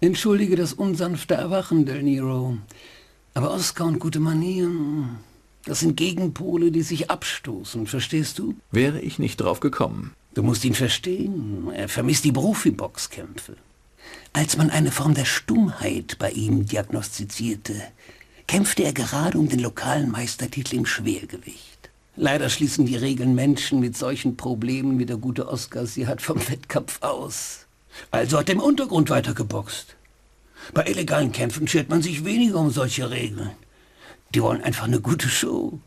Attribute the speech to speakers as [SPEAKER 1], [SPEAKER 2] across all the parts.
[SPEAKER 1] Entschuldige das unsanfte Erwachen, Del Nero. Aber Oscar und gute Manieren, das sind Gegenpole, die sich abstoßen, verstehst du?
[SPEAKER 2] Wäre ich nicht drauf gekommen.
[SPEAKER 1] Du musst ihn verstehen. Er vermisst die Profiboxkämpfe. Als man eine Form der Stummheit bei ihm diagnostizierte, kämpfte er gerade um den lokalen Meistertitel im Schwergewicht. Leider schließen die Regeln Menschen mit solchen Problemen, wie der gute Oscar sie hat, vom Wettkampf aus. Also hat er im Untergrund weitergeboxt. Bei illegalen Kämpfen schert man sich weniger um solche Regeln. Die wollen einfach eine gute Show.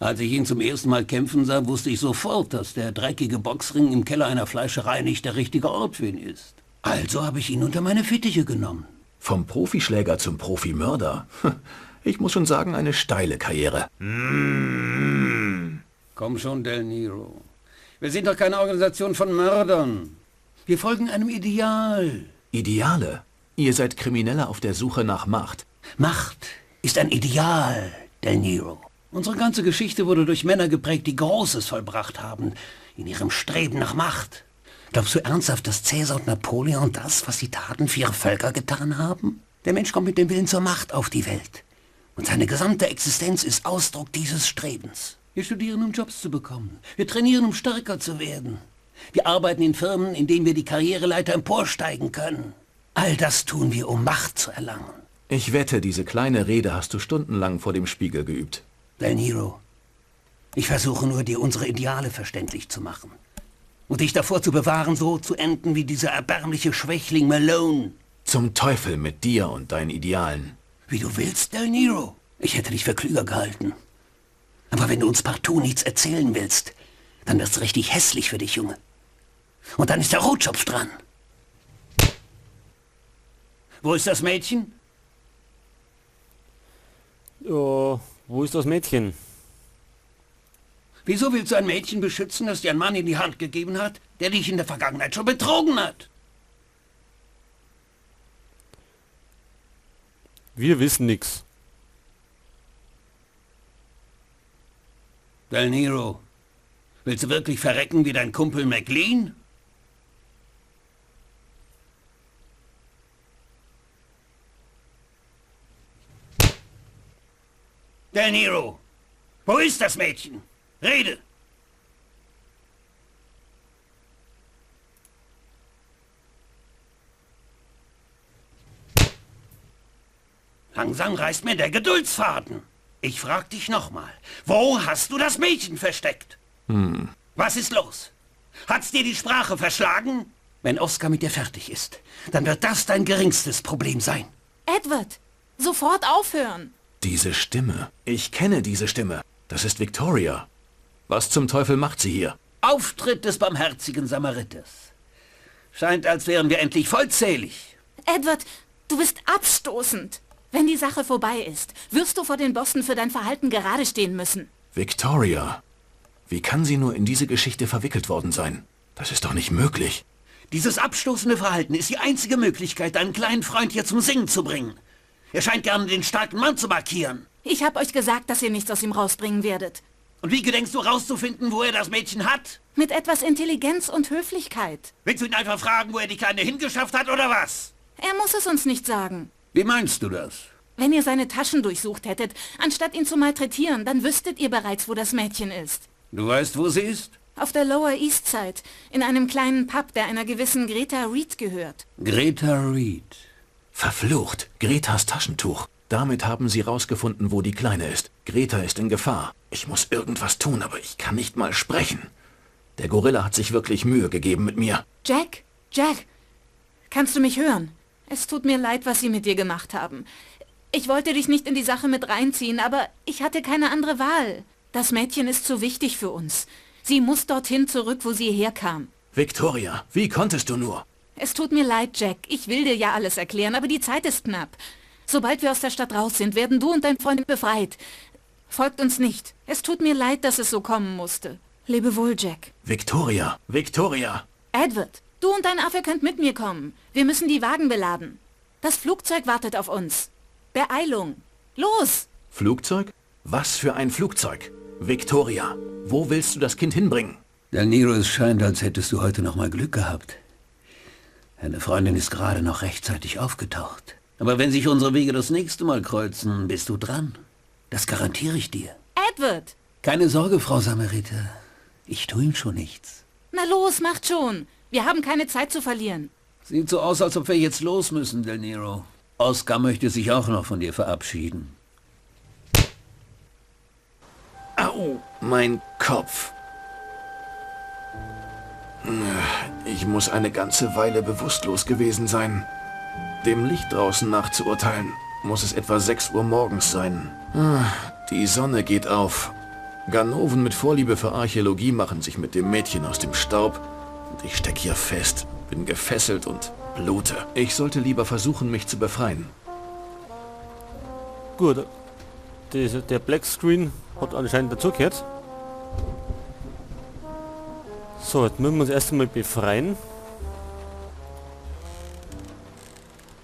[SPEAKER 1] Als ich ihn zum ersten Mal kämpfen sah, wusste ich sofort, dass der dreckige Boxring im Keller einer Fleischerei nicht der richtige Ort für ihn ist. Also habe ich ihn unter meine Fittiche genommen.
[SPEAKER 2] Vom Profischläger zum Profimörder. Ich muss schon sagen, eine steile Karriere.
[SPEAKER 1] Komm schon, Del Nero. Wir sind doch keine Organisation von Mördern. Wir folgen einem Ideal.
[SPEAKER 2] Ideale? Ihr seid Kriminelle auf der Suche nach Macht.
[SPEAKER 1] Macht ist ein Ideal, Del Nero. Unsere ganze Geschichte wurde durch Männer geprägt, die Großes vollbracht haben, in ihrem Streben nach Macht. Glaubst du ernsthaft, dass Cäsar und Napoleon das, was sie taten, für ihre Völker getan haben? Der Mensch kommt mit dem Willen zur Macht auf die Welt. Und seine gesamte Existenz ist Ausdruck dieses Strebens. Wir studieren, um Jobs zu bekommen. Wir trainieren, um stärker zu werden. Wir arbeiten in Firmen, in denen wir die Karriereleiter emporsteigen können. All das tun wir, um Macht zu erlangen.
[SPEAKER 2] Ich wette, diese kleine Rede hast du stundenlang vor dem Spiegel geübt.
[SPEAKER 1] Del Nero, ich versuche nur, dir unsere Ideale verständlich zu machen. Und dich davor zu bewahren, so zu enden wie dieser erbärmliche Schwächling Malone.
[SPEAKER 2] Zum Teufel mit dir und deinen Idealen.
[SPEAKER 1] Wie du willst, Del Nero. Ich hätte dich für klüger gehalten. Aber wenn du uns partout nichts erzählen willst, dann wird's richtig hässlich für dich, Junge. Und dann ist der Rotschopf dran. Wo ist das Mädchen?
[SPEAKER 3] Ja, wo ist das Mädchen?
[SPEAKER 1] Wieso willst du ein Mädchen beschützen, das dir ein Mann in die Hand gegeben hat, der dich in der Vergangenheit schon betrogen hat?
[SPEAKER 3] Wir wissen nix.
[SPEAKER 1] Del Nero, willst du wirklich verrecken wie dein Kumpel McLean? Del Nero, wo ist das Mädchen? Rede! Langsam reißt mir der Geduldsfaden. Ich frag dich nochmal, wo hast du das Mädchen versteckt? Was ist los? Hat's dir die Sprache verschlagen? Wenn Oscar mit dir fertig ist, dann wird das dein geringstes Problem sein.
[SPEAKER 4] Edward, sofort aufhören!
[SPEAKER 2] Diese Stimme. Ich kenne diese Stimme. Das ist Victoria. Was zum Teufel macht sie hier?
[SPEAKER 1] Auftritt des barmherzigen Samariters. Scheint, als wären wir endlich vollzählig.
[SPEAKER 4] Edward, du bist abstoßend. Wenn die Sache vorbei ist, wirst du vor den Bossen für dein Verhalten gerade stehen müssen.
[SPEAKER 2] Victoria. Wie kann sie nur in diese Geschichte verwickelt worden sein? Das ist doch nicht möglich.
[SPEAKER 1] Dieses abstoßende Verhalten ist die einzige Möglichkeit, deinen kleinen Freund hier zum Singen zu bringen. Er scheint gerne den starken Mann zu markieren.
[SPEAKER 4] Ich hab euch gesagt, dass ihr nichts aus ihm rausbringen werdet.
[SPEAKER 1] Und wie gedenkst du rauszufinden, wo er das Mädchen hat?
[SPEAKER 4] Mit etwas Intelligenz und Höflichkeit.
[SPEAKER 1] Willst du ihn einfach fragen, wo er die Kleine hingeschafft hat, oder was?
[SPEAKER 4] Er muss es uns nicht sagen.
[SPEAKER 1] Wie meinst du das?
[SPEAKER 4] Wenn ihr seine Taschen durchsucht hättet, anstatt ihn zu malträtieren, dann wüsstet ihr bereits, wo das Mädchen ist.
[SPEAKER 1] Du weißt, wo sie ist?
[SPEAKER 4] Auf der Lower East Side, in einem kleinen Pub, der einer gewissen Greta Reed gehört.
[SPEAKER 1] Greta Reed.
[SPEAKER 2] Verflucht, Gretas Taschentuch. Damit haben sie rausgefunden, wo die Kleine ist. Greta ist in Gefahr. Ich muss irgendwas tun, aber ich kann nicht mal sprechen. Der Gorilla hat sich wirklich Mühe gegeben mit mir.
[SPEAKER 4] Jack? Jack? Kannst du mich hören? Es tut mir leid, was sie mit dir gemacht haben. Ich wollte dich nicht in die Sache mit reinziehen, aber ich hatte keine andere Wahl. Das Mädchen ist zu wichtig für uns. Sie muss dorthin zurück, wo sie herkam.
[SPEAKER 2] Victoria, wie konntest du nur?
[SPEAKER 4] Es tut mir leid, Jack. Ich will dir ja alles erklären, aber die Zeit ist knapp. Sobald wir aus der Stadt raus sind, werden du und dein Freund befreit. Folgt uns nicht. Es tut mir leid, dass es so kommen musste. Lebe wohl, Jack.
[SPEAKER 2] Victoria, Victoria.
[SPEAKER 4] Edward, du und dein Affe könnt mit mir kommen. Wir müssen die Wagen beladen. Das Flugzeug wartet auf uns. Beeilung. Los!
[SPEAKER 2] Flugzeug? Was für ein Flugzeug? Victoria, wo willst du das Kind hinbringen?
[SPEAKER 1] Del Nero, es scheint, als hättest du heute noch mal Glück gehabt. Deine Freundin ist gerade noch rechtzeitig aufgetaucht. Aber wenn sich unsere Wege das nächste Mal kreuzen, bist du dran. Das garantiere ich dir.
[SPEAKER 4] Edward!
[SPEAKER 1] Keine Sorge, Frau Samariter. Ich tue ihm schon nichts.
[SPEAKER 4] Na los, macht schon. Wir haben keine Zeit zu verlieren.
[SPEAKER 1] Sieht so aus, als ob wir jetzt los müssen, Del Nero. Oscar möchte sich auch noch von dir verabschieden.
[SPEAKER 2] Au, mein Kopf. Ich muss eine ganze Weile bewusstlos gewesen sein. Dem Licht draußen nach zu urteilen, muss es etwa 6 Uhr morgens sein. Die Sonne geht auf. Ganoven mit Vorliebe für Archäologie machen sich mit dem Mädchen aus dem Staub. Und ich stecke hier fest, bin gefesselt und blute. Ich sollte lieber versuchen, mich zu befreien.
[SPEAKER 3] Gut, der Black Screen hat anscheinend dazugehört. So, jetzt müssen wir uns erst einmal befreien.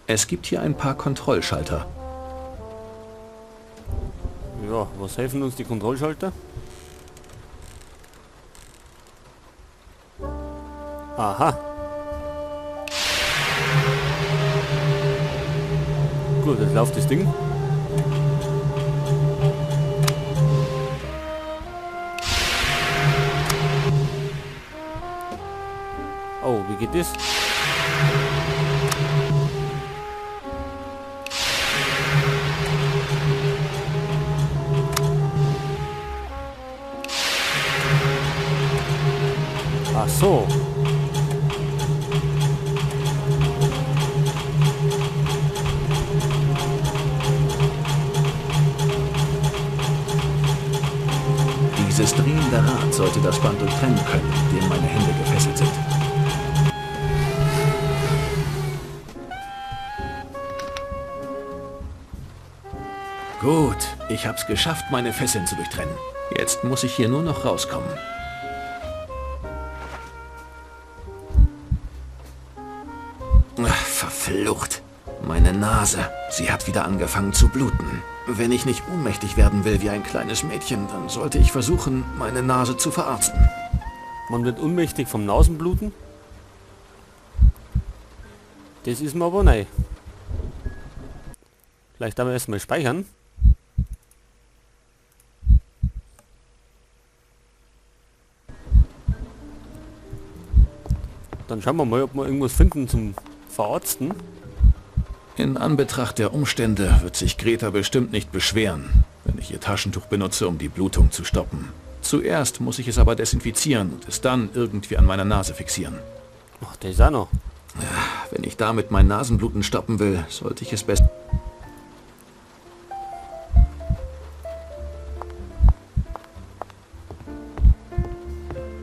[SPEAKER 2] Es gibt hier ein paar Kontrollschalter.
[SPEAKER 3] Ja, was helfen uns die Kontrollschalter? Aha. Gut, jetzt läuft das Ding. Oh, wie geht das? Ach so.
[SPEAKER 2] Dieses drehende Rad sollte das Band durchtrennen können, dem meine Hände gefesselt sind. Gut, ich hab's geschafft, meine Fesseln zu durchtrennen. Jetzt muss ich hier nur noch rauskommen. Ach, verflucht. Meine Nase. Sie hat wieder angefangen zu bluten. Wenn ich nicht ohnmächtig werden will wie ein kleines Mädchen, dann sollte ich versuchen, meine Nase zu verarzten.
[SPEAKER 3] Man wird ohnmächtig vom Nasenbluten? Das ist mir aber neu. Vielleicht aber erstmal speichern. Dann schauen wir mal, ob wir irgendwas finden zum Verarzten.
[SPEAKER 2] In Anbetracht der Umstände wird sich Greta bestimmt nicht beschweren, wenn ich ihr Taschentuch benutze, um die Blutung zu stoppen. Zuerst muss ich es aber desinfizieren und es dann irgendwie an meiner Nase fixieren.
[SPEAKER 3] Ach, der ist auch noch.
[SPEAKER 2] Wenn ich damit mein Nasenbluten stoppen will, sollte ich es besser...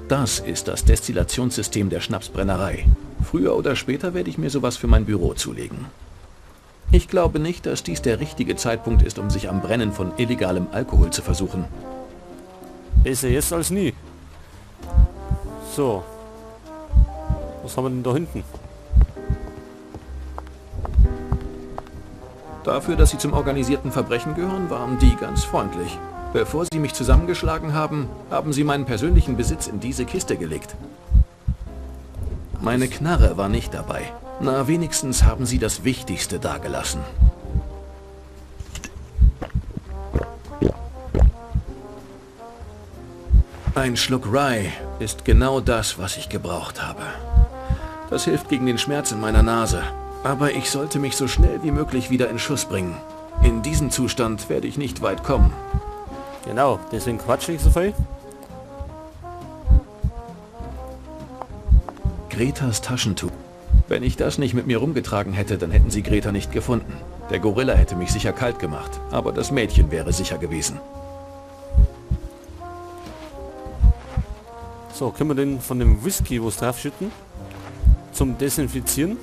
[SPEAKER 2] Das ist das Destillationssystem der Schnapsbrennerei. Früher oder später werde ich mir sowas für mein Büro zulegen. Ich glaube nicht, dass dies der richtige Zeitpunkt ist, um sich am Brennen von illegalem Alkohol zu versuchen.
[SPEAKER 3] Besser jetzt als nie. So. Was haben wir denn da hinten?
[SPEAKER 2] Dafür, dass sie zum organisierten Verbrechen gehören, waren die ganz freundlich. Bevor sie mich zusammengeschlagen haben, haben sie meinen persönlichen Besitz in diese Kiste gelegt. Meine Knarre war nicht dabei. Na, wenigstens haben sie das Wichtigste dagelassen. Ein Schluck Rye ist genau das, was ich gebraucht habe. Das hilft gegen den Schmerz in meiner Nase. Aber ich sollte mich so schnell wie möglich wieder in Schuss bringen. In diesem Zustand werde ich nicht weit kommen.
[SPEAKER 3] Genau, deswegen quatsche ich so viel.
[SPEAKER 2] Gretas Taschentuch. Wenn ich das nicht mit mir rumgetragen hätte, dann hätten sie Greta nicht gefunden. Der Gorilla hätte mich sicher kalt gemacht, aber das Mädchen wäre sicher gewesen.
[SPEAKER 3] So, können wir den von dem Whisky, wo es drauf schütten, zum Desinfizieren?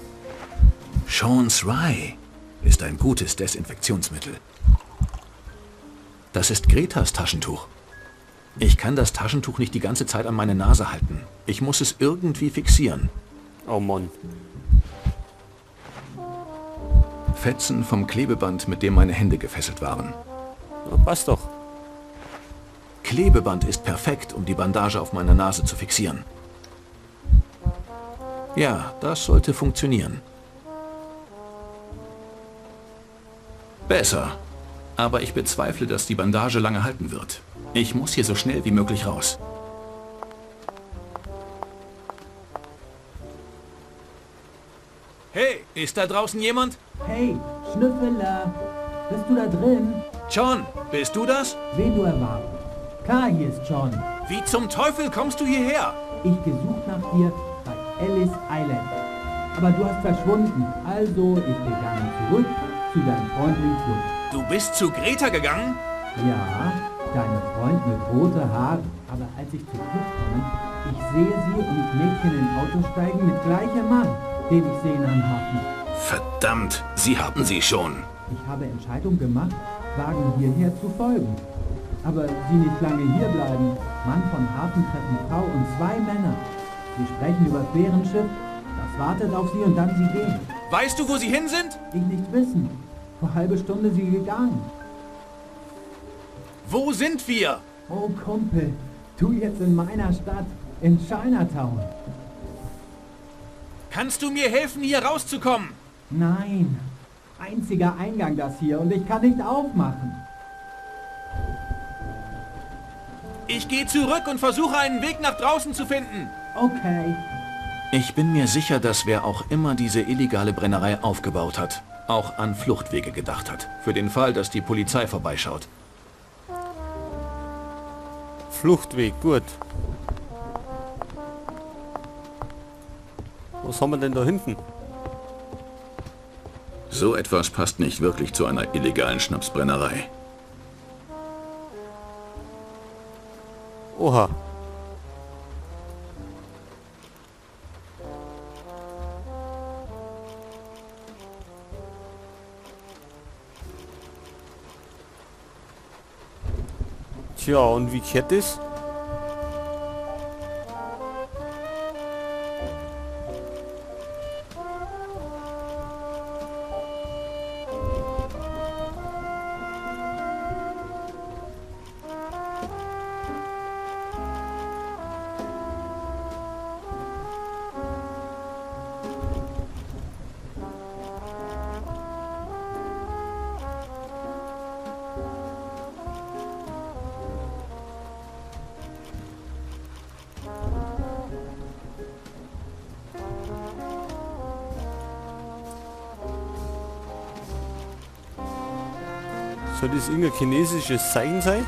[SPEAKER 2] Sean's Rye ist ein gutes Desinfektionsmittel. Das ist Gretas Taschentuch. Ich kann das Taschentuch nicht die ganze Zeit an meine Nase halten. Ich muss es irgendwie fixieren.
[SPEAKER 3] Oh Mann.
[SPEAKER 2] Fetzen vom Klebeband, mit dem meine Hände gefesselt waren.
[SPEAKER 3] Na, passt doch.
[SPEAKER 2] Klebeband ist perfekt, um die Bandage auf meiner Nase zu fixieren. Ja, das sollte funktionieren. Besser. Aber ich bezweifle, dass die Bandage lange halten wird. Ich muss hier so schnell wie möglich raus. Hey, ist da draußen jemand?
[SPEAKER 5] Hey, Schnüffeler, bist du da drin?
[SPEAKER 2] John, bist du das?
[SPEAKER 5] Wen du erwartest. Klar, hier ist John.
[SPEAKER 2] Wie zum Teufel kommst du hierher?
[SPEAKER 5] Ich gesucht nach dir bei Ellis Island. Aber du hast verschwunden. Also, ich gegangen zurück zu deinem Freund im Club.
[SPEAKER 2] Du bist zu Greta gegangen?
[SPEAKER 5] Ja, deine Freund mit roten Haaren. Aber als ich zu Club komme, ich sehe sie und Mädchen in Auto steigen mit gleichem Mann, den ich sehe am Hafen.
[SPEAKER 2] Verdammt, sie haben sie schon.
[SPEAKER 5] Ich habe Entscheidung gemacht, Wagen hierher zu folgen. Aber sie nicht lange hier bleiben. Mann von Hafen treffen Frau und zwei Männer. Sie sprechen über Fährenschiff, das wartet auf sie und dann sie gehen.
[SPEAKER 2] Weißt du, wo sie hin sind?
[SPEAKER 5] Ich nicht wissen. Vor halbe Stunde sie gegangen.
[SPEAKER 2] Wo sind wir?
[SPEAKER 5] Oh Kumpel, du jetzt in meiner Stadt, in Chinatown.
[SPEAKER 2] Kannst du mir helfen, hier rauszukommen?
[SPEAKER 5] Nein, einziger Eingang das hier und ich kann nicht aufmachen.
[SPEAKER 2] Ich gehe zurück und versuche einen Weg nach draußen zu finden.
[SPEAKER 5] Okay.
[SPEAKER 2] Ich bin mir sicher, dass wer auch immer diese illegale Brennerei aufgebaut hat, auch an Fluchtwege gedacht hat. Für den Fall, dass die Polizei vorbeischaut.
[SPEAKER 3] Fluchtweg, gut. Was haben wir denn da hinten?
[SPEAKER 2] So etwas passt nicht wirklich zu einer illegalen Schnapsbrennerei.
[SPEAKER 3] Oha. Tja, und wie kehrt das? Soll das irgendein chinesisches Zeichen sein?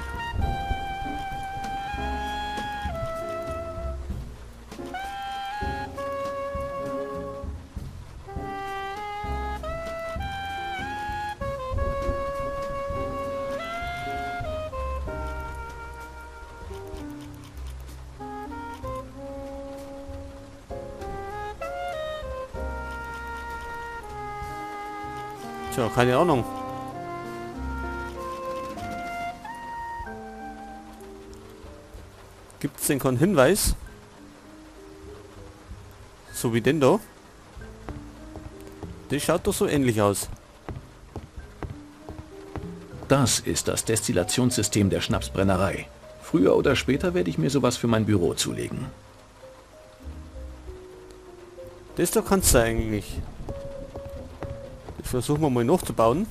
[SPEAKER 3] Tja, keine Ahnung. Gibt es denn keinen Hinweis? So wie den da? Das schaut doch so ähnlich aus.
[SPEAKER 2] Das ist das Destillationssystem der Schnapsbrennerei. Früher oder später werde ich mir sowas für mein Büro zulegen.
[SPEAKER 3] Das da kannst du eigentlich. Das versuchen wir mal nachzubauen.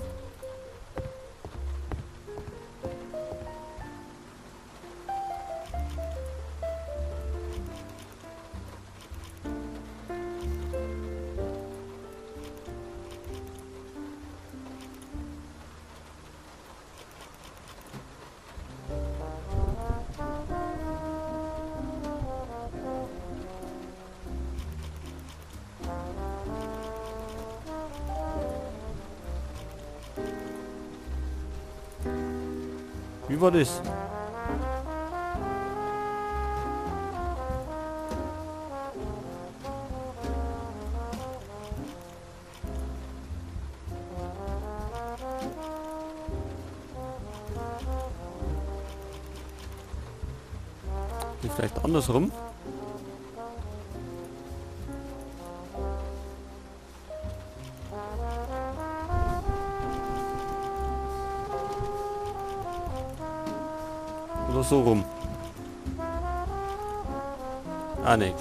[SPEAKER 3] Wie war das? Vielleicht andersrum. Oder so rum. Ah, nicht.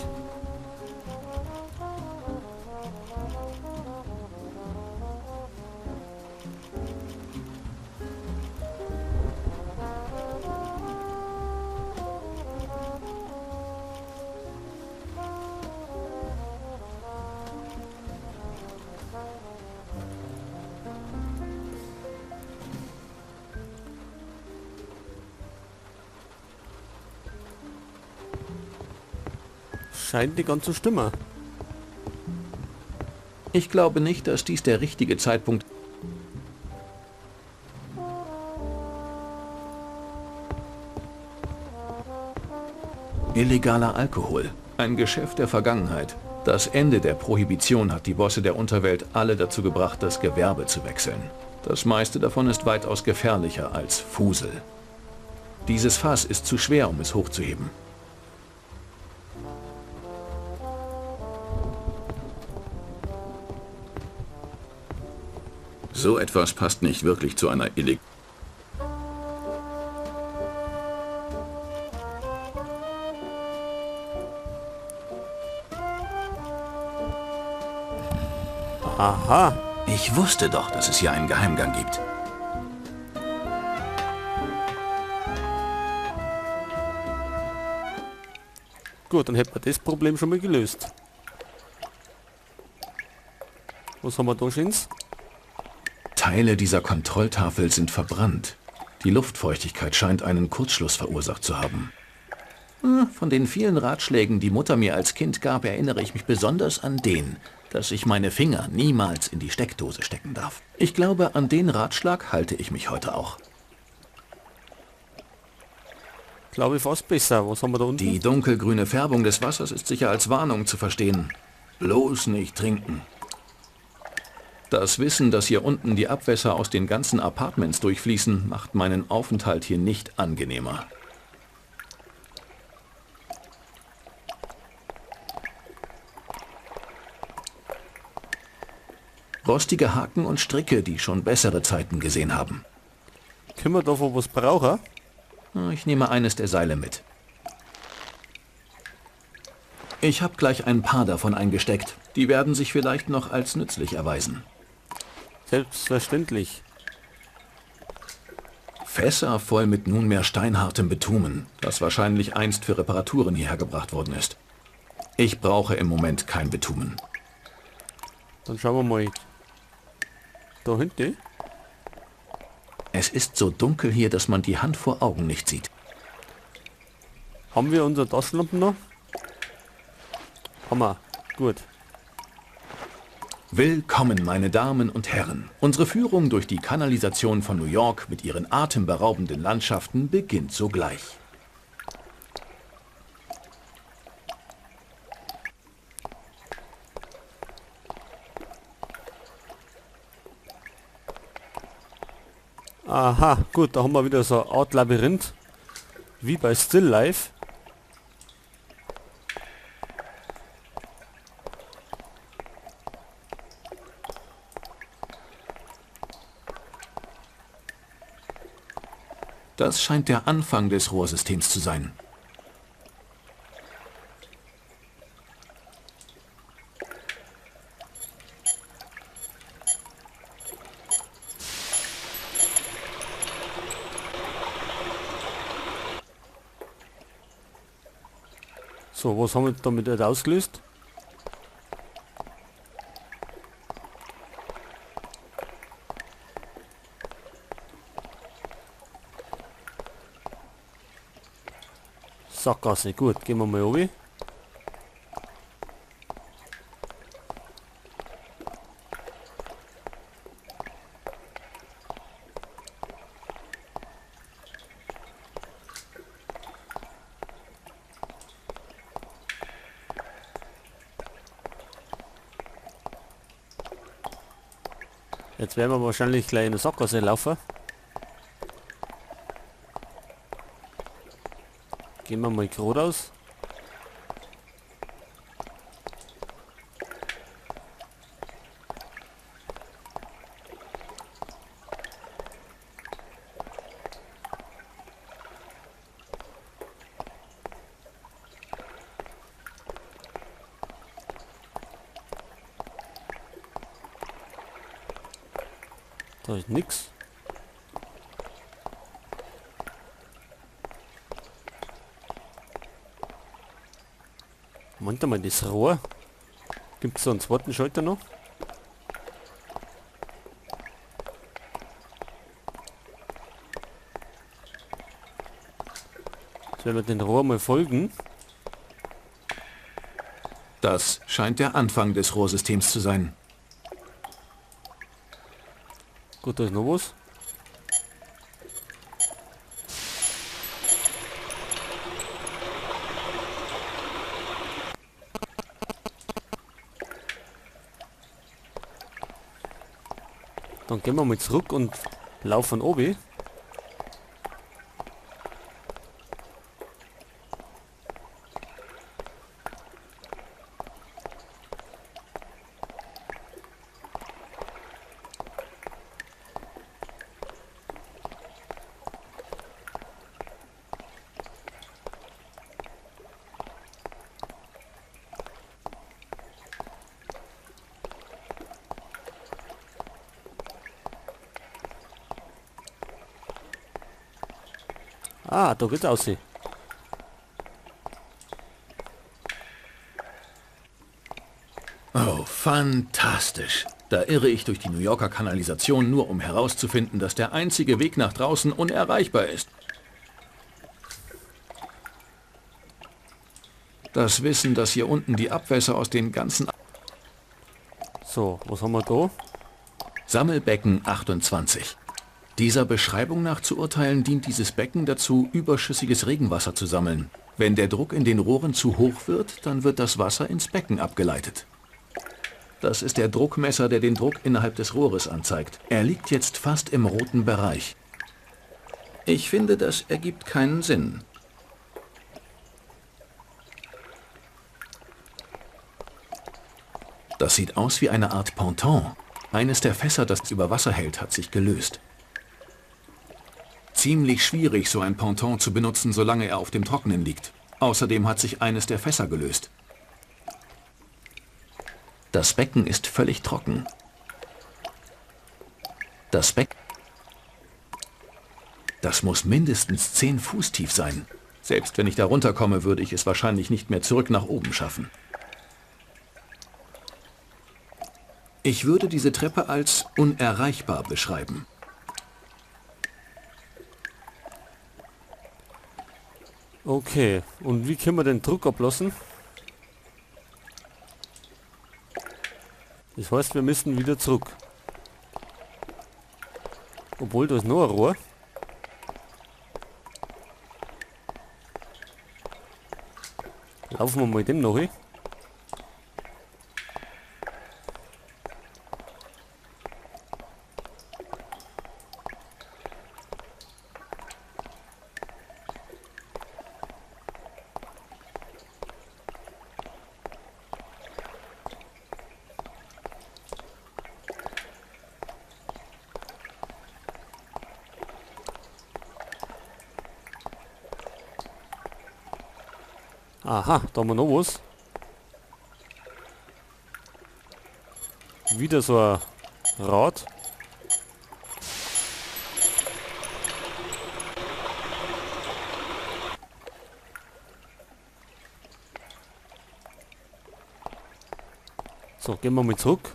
[SPEAKER 3] Scheint nicht ganz zu stimmen.
[SPEAKER 2] Ich glaube nicht, dass dies der richtige Zeitpunkt. Illegaler Alkohol. Ein Geschäft der Vergangenheit. Das Ende der Prohibition hat die Bosse der Unterwelt alle dazu gebracht, das Gewerbe zu wechseln. Das meiste davon ist weitaus gefährlicher als Fusel. Dieses Fass ist zu schwer, um es hochzuheben. So etwas passt nicht wirklich zu einer Illeg...
[SPEAKER 3] Aha.
[SPEAKER 2] Ich wusste doch, dass es hier einen Geheimgang gibt.
[SPEAKER 3] Gut, dann hätten wir das Problem schon mal gelöst. Was haben wir da schönes?
[SPEAKER 2] Teile dieser Kontrolltafel sind verbrannt. Die Luftfeuchtigkeit scheint einen Kurzschluss verursacht zu haben. Von den vielen Ratschlägen, die Mutter mir als Kind gab, erinnere ich mich besonders an den, dass ich meine Finger niemals in die Steckdose stecken darf. Ich glaube, an den Ratschlag halte ich mich heute auch.
[SPEAKER 3] Glaube ich fast besser. Was haben wir da unten?
[SPEAKER 2] Die dunkelgrüne Färbung des Wassers ist sicher als Warnung zu verstehen. Bloß nicht trinken. Das Wissen, dass hier unten die Abwässer aus den ganzen Apartments durchfließen, macht meinen Aufenthalt hier nicht angenehmer. Rostige Haken und Stricke, die schon bessere Zeiten gesehen haben.
[SPEAKER 3] Können wir davon was brauchen?
[SPEAKER 2] Ich nehme eines der Seile mit. Ich habe gleich ein paar davon eingesteckt. Die werden sich vielleicht noch als nützlich erweisen.
[SPEAKER 3] Selbstverständlich.
[SPEAKER 2] Fässer voll mit nunmehr steinhartem Bitumen, das wahrscheinlich einst für Reparaturen hierher gebracht worden ist. Ich brauche im Moment kein Bitumen.
[SPEAKER 3] Dann schauen wir mal. Da hinten.
[SPEAKER 2] Es ist so dunkel hier, dass man die Hand vor Augen nicht sieht.
[SPEAKER 3] Haben wir unsere Taschenlampen noch? Haben wir. Gut.
[SPEAKER 2] Willkommen, meine Damen und Herren. Unsere Führung durch die Kanalisation von New York mit ihren atemberaubenden Landschaften beginnt sogleich.
[SPEAKER 3] Aha, gut, da haben wir wieder so eine Art Labyrinth, wie bei Still Life.
[SPEAKER 2] Das scheint der Anfang des Rohrsystems zu sein.
[SPEAKER 3] So, was haben wir damit ausgelöst? Sackgasse, gut, gehen wir mal runter. Jetzt werden wir wahrscheinlich gleich in eine Sackgasse laufen. Gehen wir mal geradeaus. Da ist nix. Moment mal, das Rohr. Gibt es da einen zweiten Schalter noch? Jetzt werden wir den Rohr mal folgen.
[SPEAKER 2] Das scheint der Anfang des Rohrsystems zu sein.
[SPEAKER 3] Gut, da ist noch was. Dann gehen wir mal zurück und laufen oben. Ah, da geht's aus.
[SPEAKER 2] Oh, fantastisch. Da irre ich durch die New Yorker Kanalisation, nur um herauszufinden, dass der einzige Weg nach draußen unerreichbar ist. Das Wissen, dass hier unten die Abwässer aus den ganzen...
[SPEAKER 3] So, was haben wir da?
[SPEAKER 2] Sammelbecken 28. Dieser Beschreibung nach zu urteilen, dient dieses Becken dazu, überschüssiges Regenwasser zu sammeln. Wenn der Druck in den Rohren zu hoch wird, dann wird das Wasser ins Becken abgeleitet. Das ist der Druckmesser, der den Druck innerhalb des Rohres anzeigt. Er liegt jetzt fast im roten Bereich. Ich finde, das ergibt keinen Sinn. Das sieht aus wie eine Art Ponton. Eines der Fässer, das über Wasser hält, hat sich gelöst. Ziemlich schwierig, so ein Ponton zu benutzen, solange er auf dem Trockenen liegt. Außerdem hat sich eines der Fässer gelöst. Das Becken ist völlig trocken. Das Becken... Das muss mindestens 10 Fuß tief sein. Selbst wenn ich da runterkomme, würde ich es wahrscheinlich nicht mehr zurück nach oben schaffen. Ich würde diese Treppe als unerreichbar beschreiben.
[SPEAKER 3] Okay, und wie können wir den Druck ablassen? Das heißt, wir müssen wieder zurück. Obwohl, da ist noch ein Rohr. Laufen wir mal dem noch hin. Aha, da haben wir noch was. Wieder so ein Rad. So, gehen wir mal zurück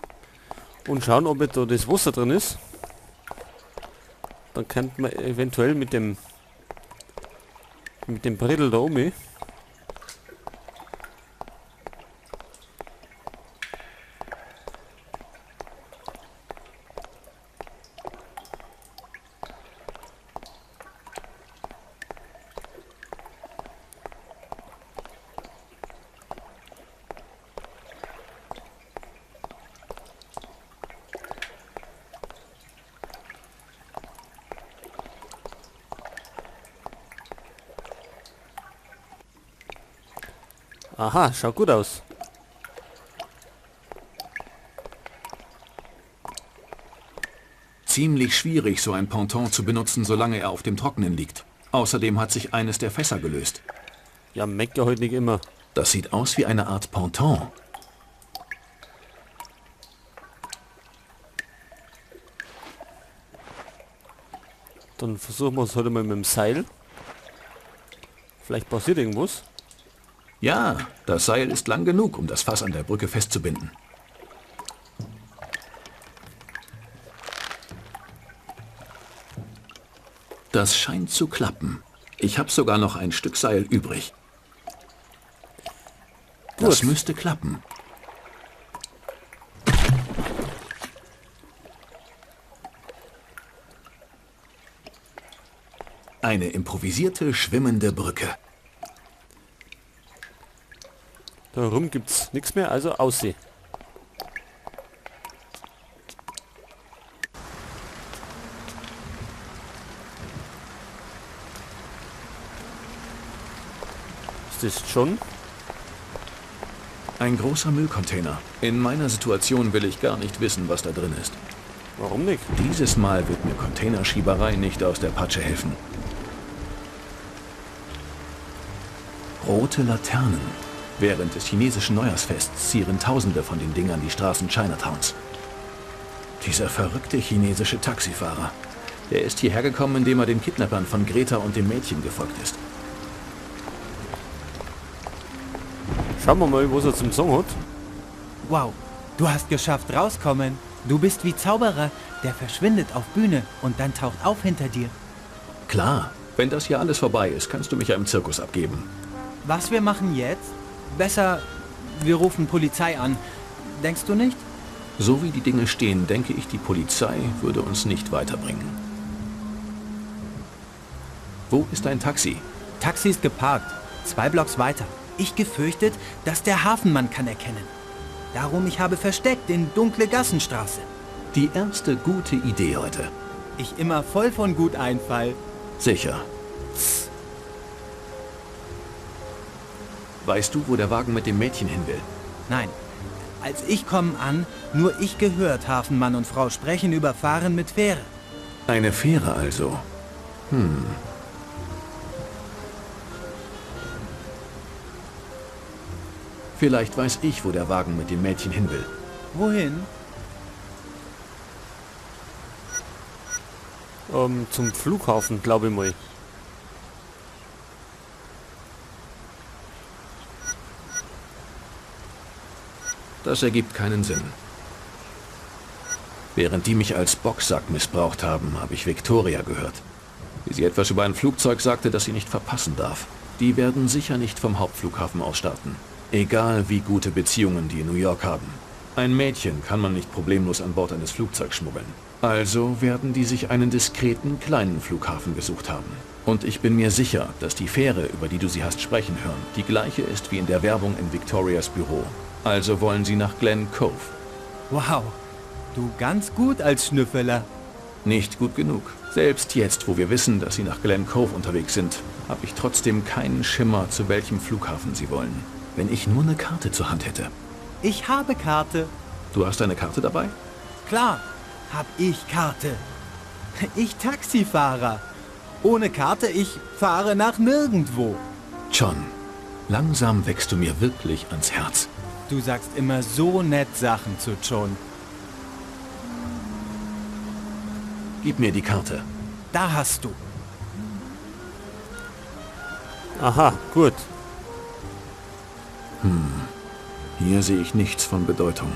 [SPEAKER 3] und schauen, ob da das Wasser drin ist. Dann könnte man eventuell mit dem Brettel da oben. Aha, schaut gut aus.
[SPEAKER 2] Ziemlich schwierig, so ein Ponton zu benutzen, solange er auf dem Trockenen liegt. Außerdem hat sich eines der Fässer gelöst.
[SPEAKER 3] Ja, mecker heute nicht immer.
[SPEAKER 2] Das sieht aus wie eine Art Ponton.
[SPEAKER 3] Dann versuchen wir es heute mal mit dem Seil. Vielleicht passiert irgendwas.
[SPEAKER 2] Ja, das Seil ist lang genug, um das Fass an der Brücke festzubinden. Das scheint zu klappen. Ich habe sogar noch ein Stück Seil übrig. Das müsste klappen. Eine improvisierte, schwimmende Brücke.
[SPEAKER 3] Da rum gibt's nichts mehr, also aussehen. Ist das schon?
[SPEAKER 2] Ein großer Müllcontainer. In meiner Situation will ich gar nicht wissen, was da drin ist.
[SPEAKER 3] Warum nicht?
[SPEAKER 2] Dieses Mal wird mir Containerschieberei nicht aus der Patsche helfen. Rote Laternen. Während des chinesischen Neujahrsfests zieren Tausende von den Dingern die Straßen Chinatowns. Dieser verrückte chinesische Taxifahrer. Der ist hierher gekommen, indem er den Kidnappern von Greta und dem Mädchen gefolgt ist.
[SPEAKER 3] Schauen wir mal, was er zum Song hat.
[SPEAKER 5] Wow, du hast geschafft rauskommen. Du bist wie Zauberer, der verschwindet auf Bühne und dann taucht auf hinter dir.
[SPEAKER 2] Klar, wenn das hier alles vorbei ist, kannst du mich ja im Zirkus abgeben.
[SPEAKER 5] Was wir machen jetzt? Besser, wir rufen Polizei an. Denkst du nicht?
[SPEAKER 2] So wie die Dinge stehen, denke ich, die Polizei würde uns nicht weiterbringen. Wo ist dein Taxi?
[SPEAKER 5] Taxi ist geparkt, 2 Blocks weiter. Ich gefürchtet, dass der Hafenmann kann erkennen. Darum ich habe versteckt in dunkle Gassenstraße.
[SPEAKER 2] Die erste gute Idee heute.
[SPEAKER 5] Ich immer voll von gut Einfall.
[SPEAKER 2] Sicher. Weißt du, wo der Wagen mit dem Mädchen hin will?
[SPEAKER 5] Nein. Als ich komme an, nur ich gehört Hafenmann und Frau sprechen über Fahren mit Fähre.
[SPEAKER 2] Eine Fähre also? Hm. Vielleicht weiß ich, wo der Wagen mit dem Mädchen hin will.
[SPEAKER 5] Wohin?
[SPEAKER 3] Zum Flughafen, glaube ich mal.
[SPEAKER 2] Das ergibt keinen Sinn. Während die mich als Boxsack missbraucht haben, habe ich Victoria gehört. Wie sie etwas über ein Flugzeug sagte, das sie nicht verpassen darf. Die werden sicher nicht vom Hauptflughafen aus starten. Egal wie gute Beziehungen die in New York haben. Ein Mädchen kann man nicht problemlos an Bord eines Flugzeugs schmuggeln. Also werden die sich einen diskreten, kleinen Flughafen gesucht haben. Und ich bin mir sicher, dass die Fähre, über die du sie hast sprechen hören, die gleiche ist wie in der Werbung in Victorias Büro. Also wollen sie nach Glen Cove.
[SPEAKER 5] Wow, du ganz gut als Schnüffeler.
[SPEAKER 2] Nicht gut genug. Selbst jetzt, wo wir wissen, dass sie nach Glen Cove unterwegs sind, habe ich trotzdem keinen Schimmer, zu welchem Flughafen sie wollen. Wenn ich nur eine Karte zur Hand hätte.
[SPEAKER 5] Ich habe Karte.
[SPEAKER 2] Du hast eine Karte dabei?
[SPEAKER 5] Klar, hab ich Karte. Ich Taxifahrer. Ohne Karte, ich fahre nach nirgendwo.
[SPEAKER 2] John, langsam wächst du mir wirklich ans Herz.
[SPEAKER 5] Du sagst immer so nett Sachen zu John.
[SPEAKER 2] Gib mir die Karte.
[SPEAKER 5] Da hast du.
[SPEAKER 3] Aha, gut.
[SPEAKER 2] Hier sehe ich nichts von Bedeutung.